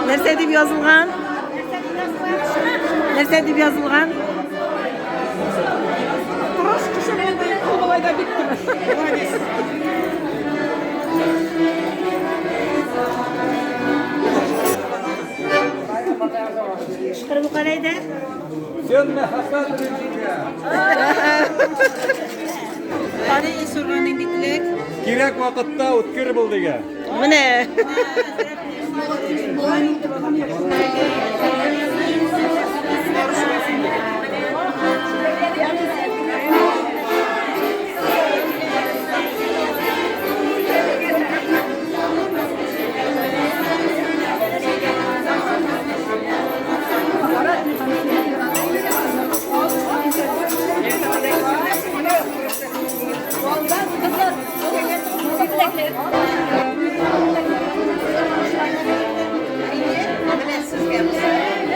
Нәрсә дип язылган? Нәрсә дип язылган? Тырыш кеше булды, ул болай да бик тырыш. Молодец. Кычкырып укы әйдә. Сен мәхәббәт белән. Кары Илсурга нинди теләк? Кирәк вакытта үткер бул дигән. Менә. Менә сезгә.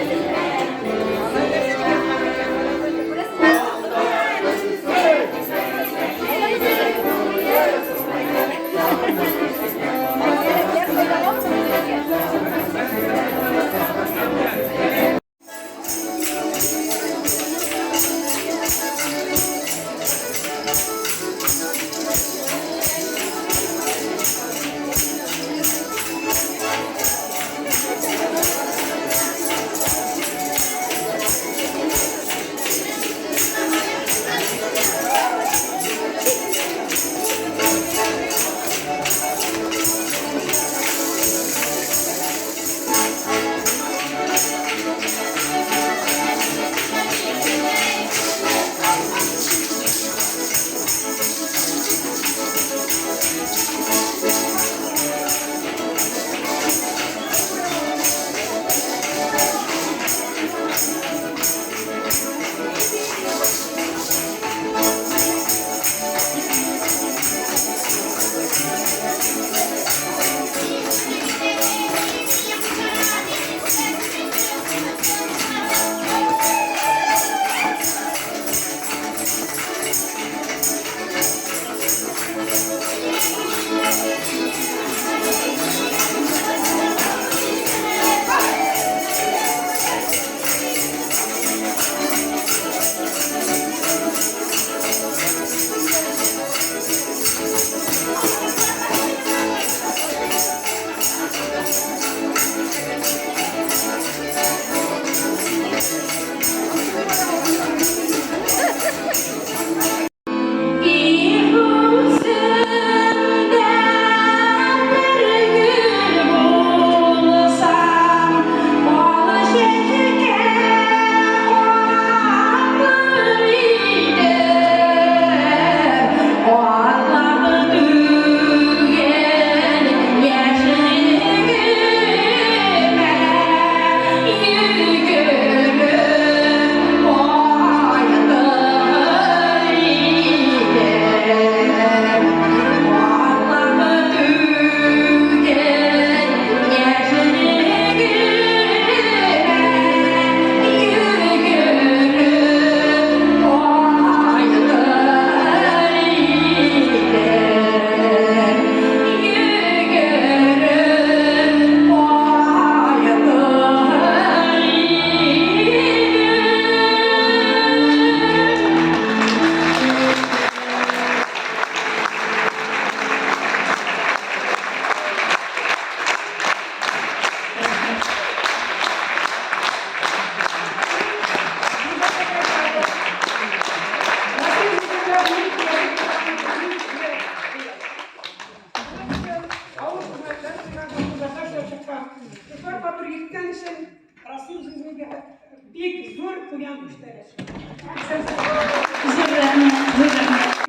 Зур рәхмәт, зур рәхмәт.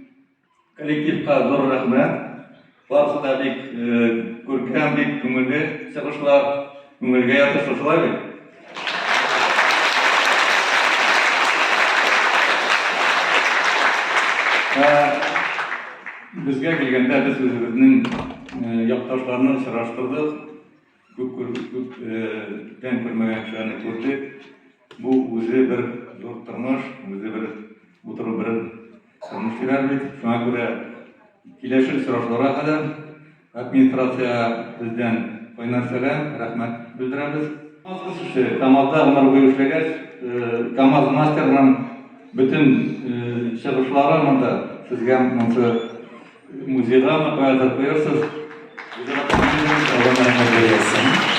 Коллективка зур рәхмәт. Барысы да бик күркәм, бик күңелле чыгышлар, күңелгә ятышлы, шулай бит? Ә безгә килгәндә без үзебезнең якташларны очраштырдык. Күп күп күптән күрмәгән кешеләрне күрдек. Бу үзе бер зур тормыш, үзе бер утыру бер тормыш диләр бит. Шуңа күрә киләчәк очрашуларга кадәр администрация бездән кайнар сәлам, рәхмәт белдерәбез. КАМАЗ үсеше, КАМАЗда гомер буе эшләгәч, КАМАЗ мастерның бөтен чыгышлары монда сезгә монсы музейгамы каядыр куярсыз. Алла рәхмәтләр язсын.